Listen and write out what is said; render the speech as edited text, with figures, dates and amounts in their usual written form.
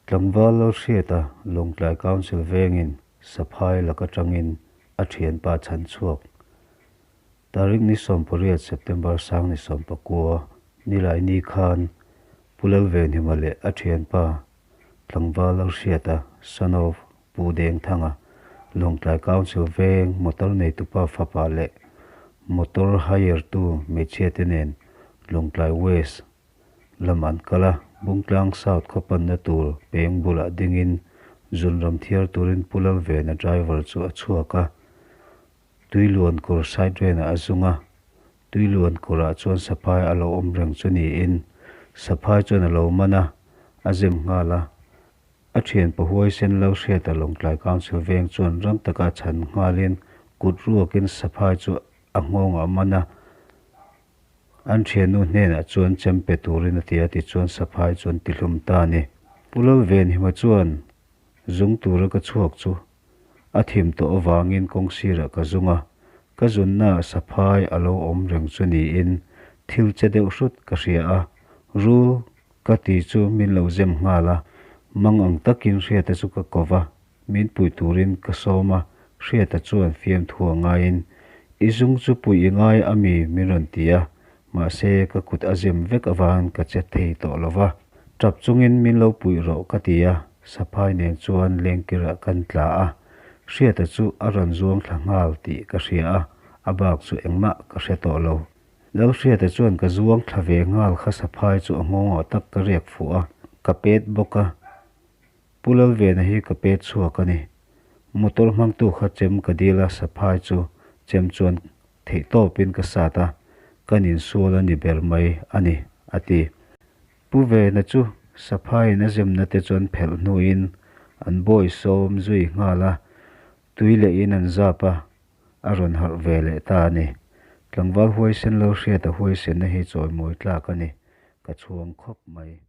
Tlangval Lalhriata Lawngtlai Council vengin Saphai lak atangin a thianpa chhan chhuak. Tarik ni 18 September sang ni 19 Nilaini khan Pu Lalvenhima leh a thianpa Tlangval Lalhriata, son of Pu Dengthanga, Lawngtlai Council veng motor neitupa fapa leh motor hire tu hmeichhia te nen Lawngtlai West lam an kal a, Bungtlang South khaw panna tur peng bulah dingin zunram thiar turin Pu Lalvena driver chu a chhuak a, Tuiluan kawr side drain-ah a zung a, Tuiluan kawrah chuan saphai a lo awm reng chu niin saphai chuan a lo man a, a zem nghal a. A thian pahuaisen lo hriata Lawngtlai Council veng chuan rang taka chhan nghalin kut ruakin saphai chu a nghawngah a man a, An thiannu hnenah chuan chem pe turin a ti a, tichuan saphai chuan ti hlum ta a ni. Pu Lalvenhima chuan zung tura ka chhuak chu a thim tawh avangin kawng sirah ka zung a, ka zunnaah saphai a lo awm reng chu niin thil che deuh hrut ka hria a, rul ka ti chu min lo zem nghal a, mang ang takin hriata chu ka ko va, Min puih turin ka sawm a, Hriata chuan fiamthu a ngaiin, I zung chu puih i ngai a mi? min rawn ti a, mahse ka kut a zem vek avangin ka che thei tawh lo va. Tap chungin min lo puih rawh ka ti a, Saphai nen chuan lengkirah kan tla a, Hriata chu a rawn zuang thla nghal tih ka hria a, a bak chu engmah ka hre tawh lo. Lalhriata chuan ka zuang thla ve nghal kha Saphai chu a nghawngah tak ka riak fuh a, ka pet bawk a. Pu Lalvena hi ka pet chhuak a ni. Motor hmangtu kha chem ka dil a, saphai chu chem chuan theihtawpin ka sat a, kan insual a ni ber mai a ni, a ti. Pu Vena chu saphaiin a zemna te chuan phelh hnuin an bawi sawm zui nghal a, tui lehin an zap a, a rawn harh ve leh ta a ni. Tlangval huaisen lo hriat a huaisenna hi chawimawi tlak a ni, ka chhuang khawp mai.